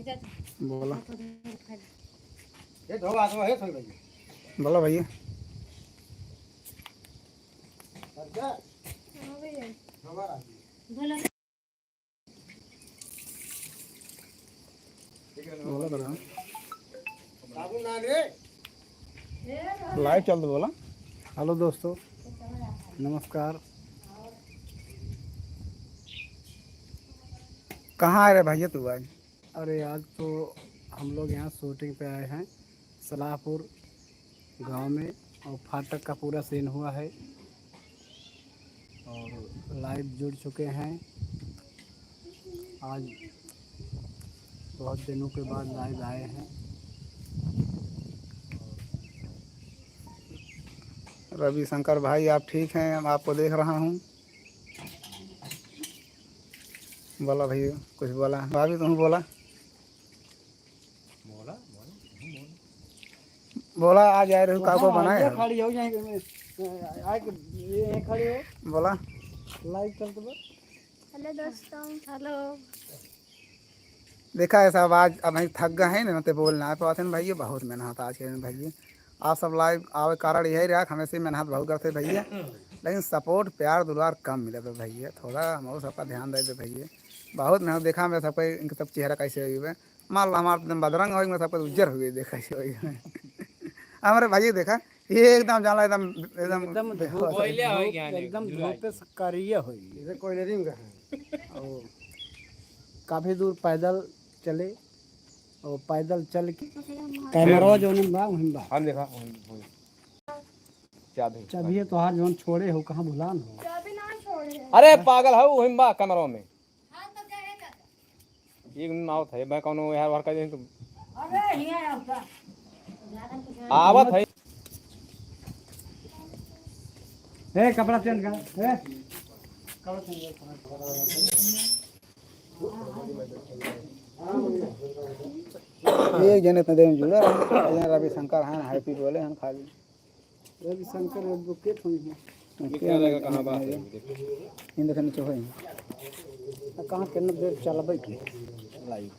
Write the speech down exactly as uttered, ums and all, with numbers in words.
बोला। ये धो आ, धो, हे थोड़ी भैया। बोला भैया। अच्छा। बोला करा। Live चल दो, बोला। Hello दोस्तों, नमस्कार। कहाँ आए रे भैया तू आज? अरे, आज तो हम लोग यहाँ shooting पे आए हैं सलाहपुर गांव में, और फाटक का पूरा scene हुआ है और live जुड़ चुके हैं। आज बहुत दिनों के बाद live आए हैं। रविशंकर भाई, आप ठीक हैं? मैं आपको देख रहा हूँ। बोला भैया, कुछ बोला। भाभी, तुम बोला। बोला, बोला, तुम बोला। बोला, आज आए रहो, का को बनाए हो? खड़ी हो, यहीं के में, आके ये यहीं खड़ी हो। बोला। Live चल तो बस। Hello दोस्तों। Hello। देखा है साहब, आज अब हम थक गए हैं ना, ते बोल ना पाते हैं भैया, बहुत मेहनत आज के दिन भैया। आप सब live आवे कारण यही रहा कि हमें से मेहनत बहुत करते भैया, लेकिन support, प्यार, दुलार कम मिले तो भैया, थोड़ा हम सबका ध्यान दे दे भैया। बहुत मेहनत देखा मैं सबका, इनके सब चेहरा कैसे हुए, मान लो हमारे एकदम बदरंग हो, मैं सबका उज्जर हुए, देखा कैसे हुए। हमारे भैया देखा, ये एकदम जाला, एकदम, एकदम एकदम बेहोश। धूप, कोयले हो धूप, गया है, एकदम जुलाई। धूप पे करिए हो। इधर कोयले नहीं हुआ है। और काफी दूर पैदल चले, और पैदल चल के कैमरा जोन बा, वहीं बा। हम देखा, वहीं, वहीं। चाबी। चाबी है तोहार, जोन छोड़े हो, कहाँ भुलान हो? चाबी ना छोड़े है। अरे पागल हो, वहीं बा कैमरा में। एक दिन आवत है, मैं कौनो यार भर कर दे तो। अरे, हियाँ आवता। आवत है। ए, कपड़ा change कर। ए, कपड़ा change कर। एक जने इतना देर में जुड़ा रहा, एक जने रविशंकर हैं, happy बोले हैं खाली। रविशंकर advocate हुई हैं। क्या लगा, कहाँ बात है? इन देखने चोहे हैं। तो कहाँ के न देर चलबे की? Live।